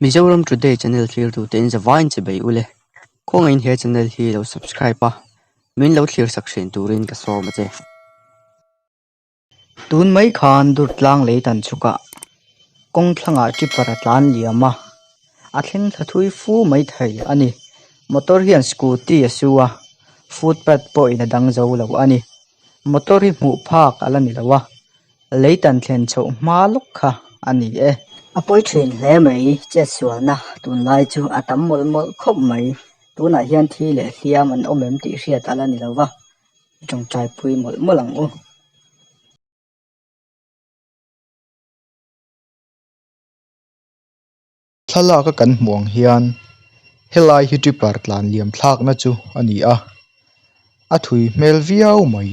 Mizoram Today channel thlirtute in zavaiin che bei ule. Khawngaihin he channel hi lo subscribe a, min lo thlir sak thin turin ka sawm a che. Tun mai khan Durtlang lei tan chhukah kawng thlangah tipper a tlan liam a, a thleng thla thui fu mai thei a ni. Motor hian scooty a su a, footpath pawhin a dang zo lo a ni. Motor hi hmuh phak a la ni lo a, Lei tan thlen chhoh hma lawk kha a ni e. A pawi thin hle mai, chetsualna tunlai chu a tam mawlh mawlh khawp mai. Tunah hian thi leh hliam an awm em tih hriat a la ni lo va, i tawngtaipui mawlh mawlh ang u. Thlalak a kan hmuh ang hian helai hi tipper tlan liam thlakna chu a ni a, a thui hmel viau mai.